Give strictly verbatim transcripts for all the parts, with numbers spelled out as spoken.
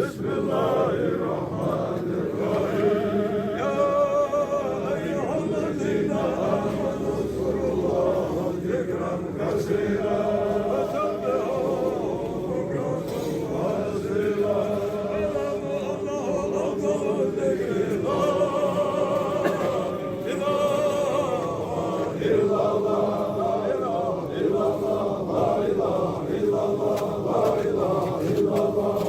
بسم الله الرحمن الرحيم. يا أيها الذين آمنوا اذكروا الله ذكرا كثيرا وسبحوه بكرة وأصيلا. ألا أنه أفضل الذكر لا إله إلا الله. إله إلا الله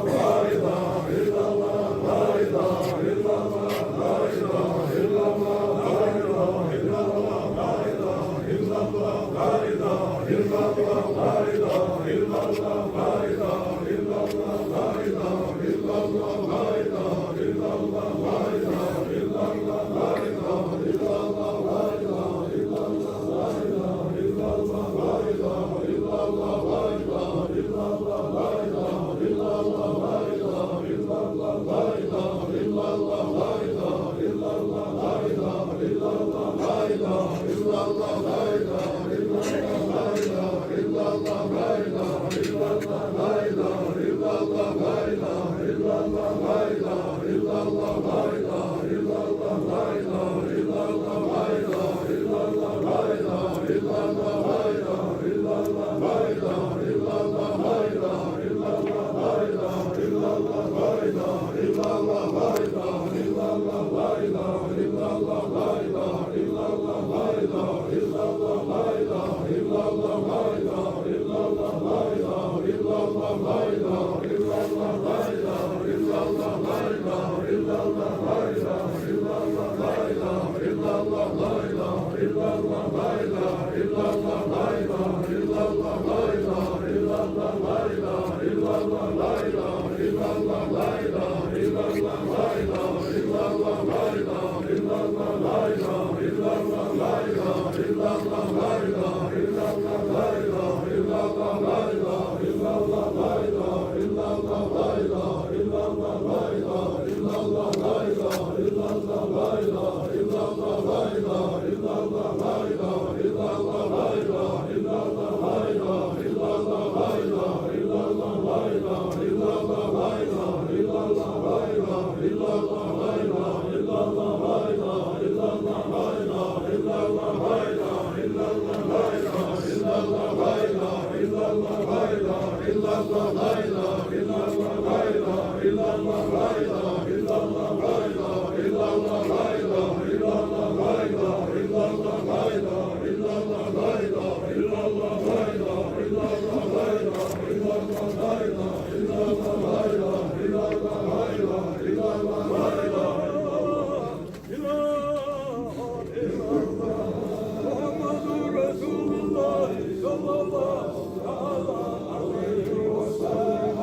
محمد رسول الله صلى الله تعالى عليه وسلم.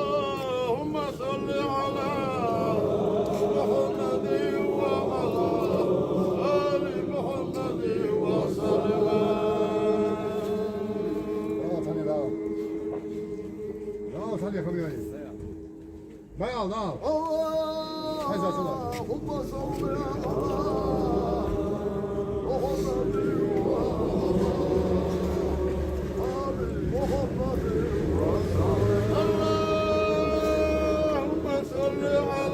اللهم صل على محمد وعلى آل محمد وسلم. Bravo, Salih, bravo, Salih. Bravo, bravo. اللهم صل على محمد وعلى آل محمد وسلم. اللهم صل على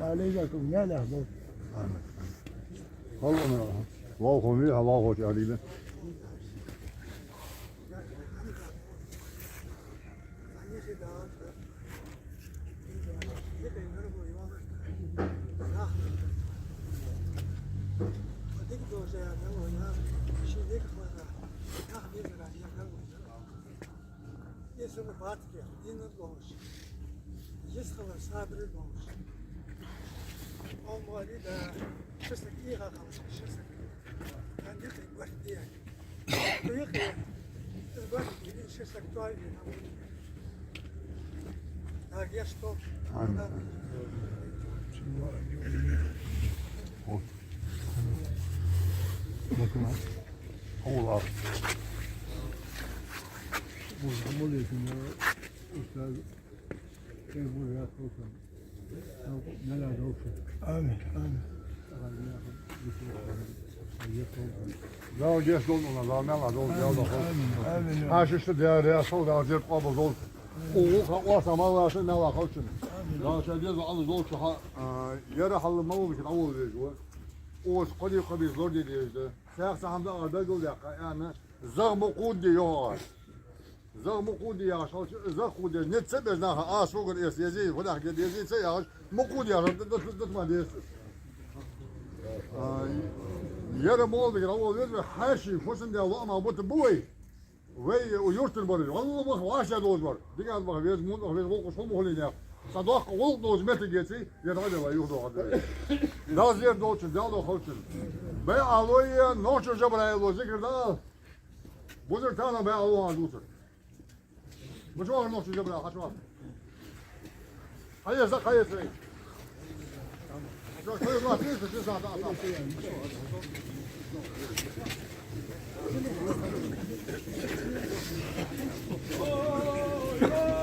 Алейкум, я нахму. Хьалха, лоалахо вий, хьалха чу арийла. Инсана бацке, динар долаш, йист хилар, сабар долаш. Омгали да, ши саг ийха хилар, ши саг. Ан дикъи барт дия. Дикъи, из барт дия, ши саг той дия. Так, я что? Амин. Олар. Устаз, э, бурят болсун. Мел долча. Амин, амин. Дала гешт долда, Дала мел долда, Дала дохо. Амин, амин. Хьаша иштта Дала раьза хилва, Дала зерат къоабал долда. Укхо хьа къоастам мел лаша, мел хилча. Дала ша деза Аллах долча хьа, а, яра хьал ма вула, дӀаволла веза ва. Укхо кходи кхоби лораде деза. Цхьа хӀама да ара дагал даккха, аьнна, зах ма кхувда йоах. Зах ма кхувда яхаш хилча, зах кхувда, низ ца беза наха, а, согара эца езий, фу даха езий, ца яхаш, ма кхувда яхаш, д-, д-, д-, д-, ма деза. А, яра молдагара, вол веза, хьаьший, фусам дел лоӀамах бутт бу вай. Вай, у юртара бараш, валла баха вӀашагӀдолаш бар. ДикагӀа баха веза, мунда баха веза, гӀулакхаш хӀама хулий наьха. Са доккха гӀулакх долаш меттиг еций, яра хьадала, юха дохадала. Дала зерат долчун, Дала дохалчун. БайӀа лой, нохчо Жабраил ло, зикар дал. Бузар тана бай Алло аз уцар. Бачо нохчо Жабраил хьачо. Хьаеса, хьаеса вай. Хьачо, хьаеса, хьаеса, хьаеса, хьаеса.